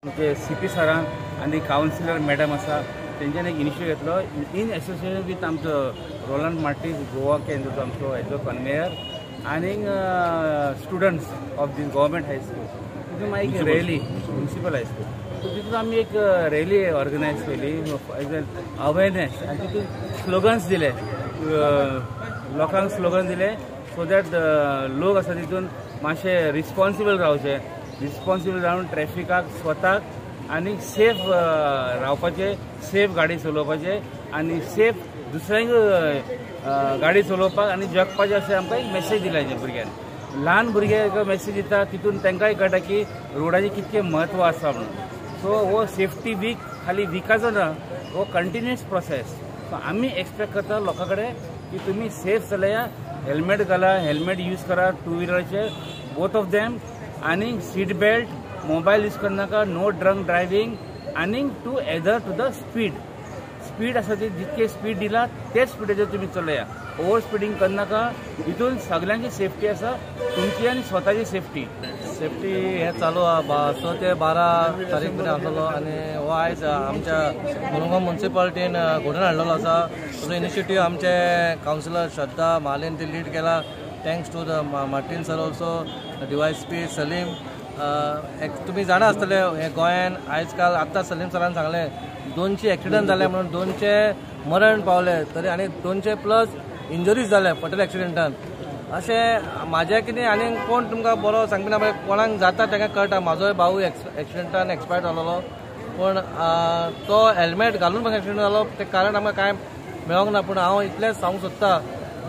आमचे CP सरान आनी कावन्सिलर मॅडम आसा तेंच्यानी एक इनिशिएट घेतलो इन एसोसिएशन विथ आमचो रोलंड मार्टीस गोवा केंद्रचो आमचो हेजो कन्वेयर आनी students of this government high school. तितून मागीर एक रॅली म्युनिसिपल हायस्कूल तितून आमी एक रॅली ऑर्गनायज केली एज एन अवेरनेस आनी तितून स्लोगन्स दिले लोकांक स्लोगन दिले सो that लोक आसा तितून मातशे रिस्पॉन्सिबल रावचे, रिस्पॉन्सिबल रावन ट्रॅफिकाक स्वताक आनी सेफ रावपाचें, सेफ गाडी चलोवपाचें आनी सेफ दुसऱ्यांक गाडी चलोवपाक आनी जगपाचें अशें आमकां एक मॅसेज दिला भुरग्यांक. ल्हान भुरग्यांक मॅसेज दिता तितून तांकांय कळटा की रोडाचें कितकें म्हत्व आसा म्हणून. सो हो सेफ्टी वीक खाली विकाचो ना, हो कंटिन्युअस प्रोसेस. सो आमी एक्सपेक्ट करता लोकां कडेन की तुमी सेफ चलया, हेल्मेट घाला, हेल्मेट यूज करा टू व्हिलराचे बोथ ऑफ देम, आनी सीट बेल्ट, मोबायल यूज करनाका, नो ड्रंक ड्रायव्हिंग आनी to adhere to the speed. Speed आसा ती जितके स्पीड दिला तेच स्पिडाचेर तुमी चलया, ओवर स्पिडींग करनाका. हितून सगळ्यांची सेफ्टी आसा, तुमची आनी स्वताची सेफ्टी. सेफ्टी हे चालू आहा 6 ते 12 तारीख मेरेन आसलो आनी हो आयज आमच्या मुरगांव म्युनिसिपालिटीन घडोवन हाडलेलो आसा. तो इनिशिएटीव आमचे कावन्सिलर श्रद्धा महालेन ती लीड केला. Thanks to the Martin sir also, DYSP Salim. तुमी जाणा आसतले हे गोंयान आयज काल आत्तां सलीम सरान सांगलें 200 एक्सिडंट जाले म्हणून 200 मरण पावले तरी आनी 200 प्लस इंजरीज जाले फटल एक्सिडंटान. अशें म्हाजें कितें आनी कोण तुमकां बरो सांगपी ना, कोणाक जाता ताका कळटा. म्हाजोय भाऊ एक्सिडंटान एक्सपायर जालोलो, पूण तो हेल्मेट घालून म्हाका एक्सिडंट जालो तें कारण आमकां कांय मेळोंक ना. पूण हांव इतलेंच सांगूंक सोदता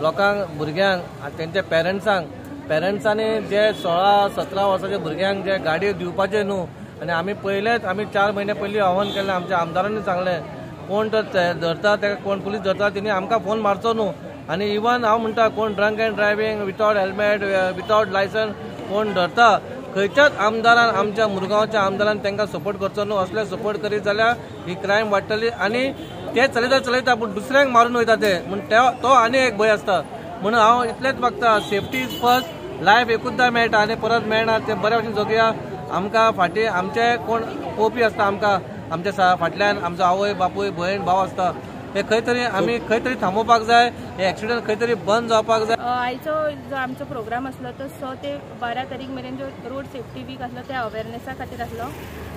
लोकांक, भुरग्यांक आनी तेंच्या पेरंट्सांक, पेरंट्सांनी जे 16-17 वर्साच्या भुरग्यांक जे गाडयो दिवपाचे न्हू. आनी आमी पयलेच आमी 4 म्हयने पयलीं आव्हान केलें, आमच्या आमदारांनी सांगलें कोण तर धरता ताका, कोण पुलीस धरता तेणी आमकां फोन मारचो न्हू. आनी इवन हांव म्हणटा कोण drunk and driving without helmet without licence कोण धरता खंयच्याच आमदारान, आमच्या मुरगांवच्या आमदारान तांकां सपोर्ट करचो न्हू. असले सपोर्ट करीत जाल्यार ही क्रायम वाडटली आनी ते चलयता चलयता पूण दुसऱ्यांक मारून वयता ते, म्हूण तो आनी एक भंय आसता. म्हणून हांव इतलेंच मागता, सेफ्टी is first. Life एकूचदा मेळटा आनी परत मेळना, ते बऱ्या भशेन जगया. आमकां फाटीं आमचे कोण पळोवपी आसता, आमकां आमच्या फाटल्यान आमचो आवय बापूय भयण भाव आसता. हे खंय तरी आमी खंय तरी थांबोवपाक जाय, हे एक्सिडंट खंय तरी बंद जावपाक जाय. आयचो जो आमचो प्रोग्राम आसलो तो 6 ते 12 तारीख मेरेन जो रोड सेफ्टी वीक आसलो त्या अवेरनेसा खातीर आसलो.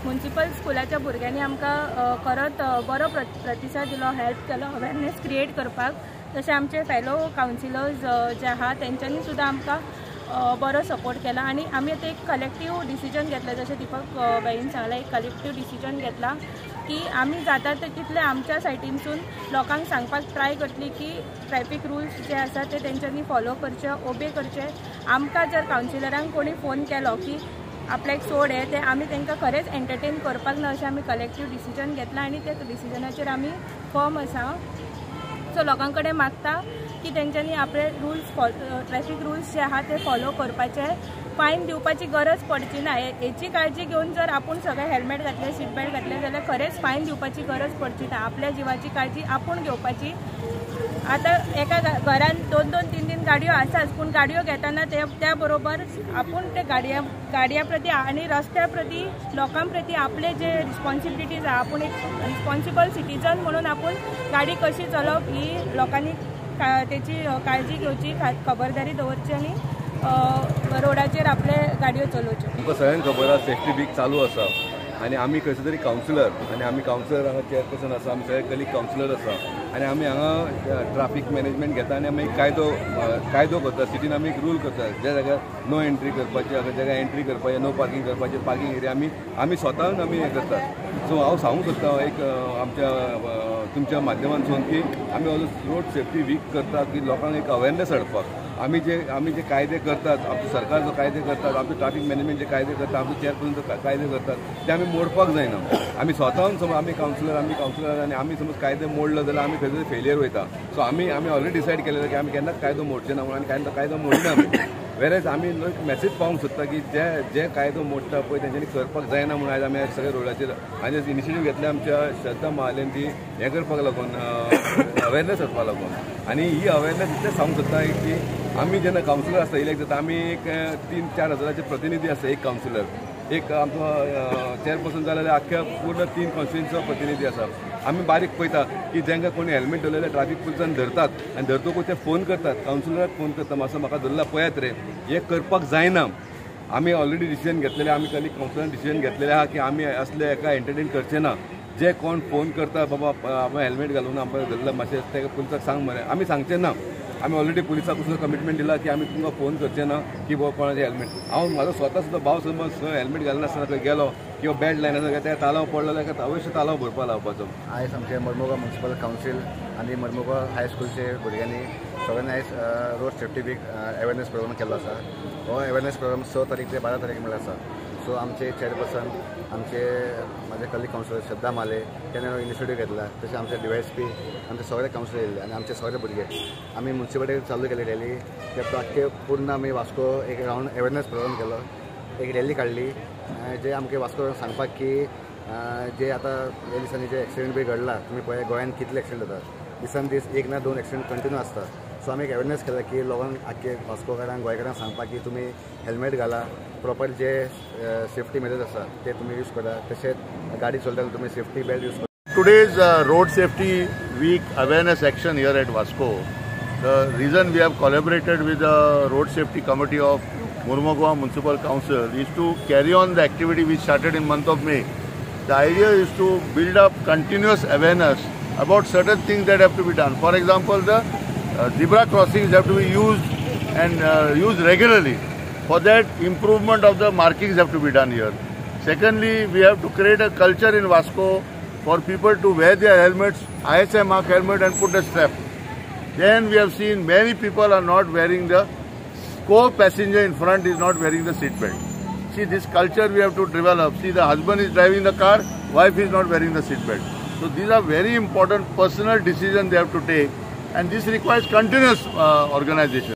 म्युनिसिपल स्कुलाच्या भुरग्यांनी आमकां खरोच बरो प्रतिसाद दिलो, हेल्प केलो अवेरनेस क्रिएट करपाक. तशें आमचे फेलो कावन्सिलर्स जे आहा तेंच्यांनी सुद्दां आमकां बरो सपोर्ट केला आनी आमी आतां एक कलेक्टीव डिसिजन घेतलें, जशें दीपक भाईन सांगलें, एक कलेक्टीव डिसिजन घेतला की आमी जाता ते तितले आमच्या सायटीनसून लोकांक सांगपाक ट्राय करतली की ट्रॅफिक रुल्स जे आसा ते तेंच्यांनी फॉलो करचे, ओबे करचे. आमकां जर कावन्सिलरांक कोणी फोन केलो की आपल्याक सोड हे ते आमी तांकां खरेंच एंटरटेन करपाक ना अशें आमी कलेक्टीव डिसिजन घेतलां आनी त्या डिसिजनाचेर आमी फर्म आसा. सो लोकां कडेन मागता की तेंच्यांनी आपले रुल्स ट्रॅफिक रुल्स जे आहा ते फॉलो करपाचे, फायन दिवपाची गरज पडची ना. हेची काळजी घेवन जर आपूण सगळे हेल्मेट घातले, सीट बेल्ट घातले जाल्यार खरेंच फायन दिवपाची गरज पडची ना. आपल्या जिवाची काळजी आपूण घेवपाची. आतां एका घरान 2-2, 3-3 गाडयो आसाच, पूण गाडयो घेतना त्या बरोबर आपूण ते गाडया प्रती आनी रस्त्या प्रती लोकां प्रती आपले जे रिस्पॉन्सिबिलिटीज आहा, आपूण एक रिस्पॉन्सिबल सिटीजन म्हणून आपूण गाडी कशी चलोवप ही लोकांनी तेची काळजी घेवची, खबरदारी दवरची आनी रोडाचेर आपले गाडयो चलोवच्यो. तुमकां सगळ्यांक खबर आसा सेफ्टी वीक चालू आसा आनी आमी खंयसर तरी कावन्सिलर आनी आमी कावन्सिलर हांगा चेअरपर्सन आसा, आमी सगळे कलीग कावन्सिलर आसा आनी आमी हांगा ट्राफीक मॅनेजमेंट घेता आनी आमी कायदो करता. सिटीन आमी एक रूल करता, ज्या जाग्यार नो एंट्री करपाची, हांगा जाग्यार एंट्री करपाची, नो पार्किंग करपाची, पार्किंग एरिया आमी स्वतान आमी हें करता. सो हांव सांगूंक सोदता एक आमच्या तुमच्या माध्यमांतसून की आमी रोड सेफ्टी वीक करता की लोकांक एक अवेरनेस हाडपाक. आमी जे कायदे करतात, आमचो सरकार जो कायदे करतात, आमचो ट्राफीक मॅनेजमेंट जे कायदे करतात, आमचो चेअरपर्सन जो कायदे करतात ते आमी मोडपाक जायना. आमी स्वताहून समज आमी कावन्सिलर आनी आमी समज कायदे मोडलो जाल्यार आमी खंय तरी फेलियर वयता. सो आमी ऑलरेडी डिसायड केलें की आमी केन्नाच कायदो मोडचे ना म्हणून आनी कायदो मोडिना आमी. वेरेज आमी मॅसेज पावोवंक सोदता की जे जे कायदो मोडटा पळय तेंच्यांनी करपाक जायना म्हणून आयज आमी सगळे रोडाचेर आनी इनिशिएटीव घेतले आमच्या श्रद्धा महालेन ती हें करपाक लागून, अवेरनेस हाडपाक लागून. आनी ही अवेरनेस इतलें सांगूंक सोदता की आमी जेन्ना कावन्सिलर आसता इलेक्ट जाता, आमी एक 3-4 हजाराचे प्रतिनिधी आसता एक कावन्सिलर. एक आमचो चेअरपर्सन जाल्यार आख्ख्या पूर्ण 3 कॉन्स्टिट्युएन्सीचो प्रतिनिधी आसा. आमी बारीक पळयता की जांकां कोणी हेल्मेट दवरलेले ट्राफीक पुलिसान धरतात आनी धरतकूच ते फोन करतात, कावन्सिलराक फोन करता, मातसो म्हाका धरला पळयात रे. हें करपाक जायना. आमी ऑलरेडी डिसिजन घेतलेले, आमी कलीग कावन्सिलरान डिसिजन घेतलेले आहा की आमी असले एका एंटरटेन करचे ना. जे कोण फोन करता बाबा आमी हेल्मेट घालून आमकां धरला मातशें ताका पुलिसाक सांग मरे, आमी सांगचे ना. आमी ऑलरेडी पुलिसाक सुद्दां कमिटमेंट दिला की आमी तुमकां फोन करचे ना की बाबा कोणाचें हेल्मेट. हांव म्हाजो स्वता सुद्दां भाव समज हेल्मेट घालनासतना खंय गेलो किंवा बॅड लायन आसा त्या तालांव पडलो जाल्यार अवश्य तालांव भरपाक लावपाचो. आयज आमचे मर्मोगांव म्युनिसिपल कावन्सील आनी मर्मोगांव हायस्कुलचे भुरग्यांनी सगळ्यांनी आयज road safety week awareness programme केल्लो आसा. हो अवेरनेस प्रोग्राम 6 तारीख ते 12 तारीख म्हळ्यार आसा. सो आमचे चेअरपर्सन, आमचे म्हाजे कलीग कावन्सिलर श्रद्धा माले तेणें इनिशिएटीव घेतला. तशें आमचे DYSP, आमचे सगळे कावन्सिलर येयल्ले आनी आमचे सगळे भुरगे आमी म्युनिसिपालिटी चालू केली रॅली. ते आख्खे पूर्ण आमी वास्को एक रावंड अवेरनेस प्रोग्राम केलो, एक रॅली काडली जे आमके वास्को सांगपाक की जे आतां ह्या दिसांनी जे एक्सिडंट बी घडला, तुमी पळय गोंयांत कितले एक्सिडंट जाता, दिसान दीस 1 ना 2 एक्सिडंट कंटिन्यू आसता. सो आमी एक अवेरनेस केला की लोकांक आख्खे वास्कोकारांक, गोंयकारांक सांगपाक की तुमी हेल्मेट घाला, प्रॉपर जे सेफ्टी मेजर्स आसा ते तुमी यूज करा, तशेंच गाडी चलतना तुमी सेफ्टी बेल्ट यूज करा. Today's road safety week awareness action here at Vasco, the reason we have collaborated with the road safety committee of Mormugao Municipal Council is to carry on the activity which started in month of May. The idea is to build up continuous awareness about certain things that have to be done. For example, the zebra crossings have to be used and used regularly. For that, improvement of the markings have to be done here. Secondly, we have to create a culture in Vasco for people to wear their helmets, ISI mark helmet, and put a strap. Then we have seen many people are not wearing the co-passenger in front is not wearing the seat belt. See, this culture we have to develop. See, the husband is driving the car, wife is not wearing the seat belt. So these are very important personal decisions they have to take, and this requires continuous organization.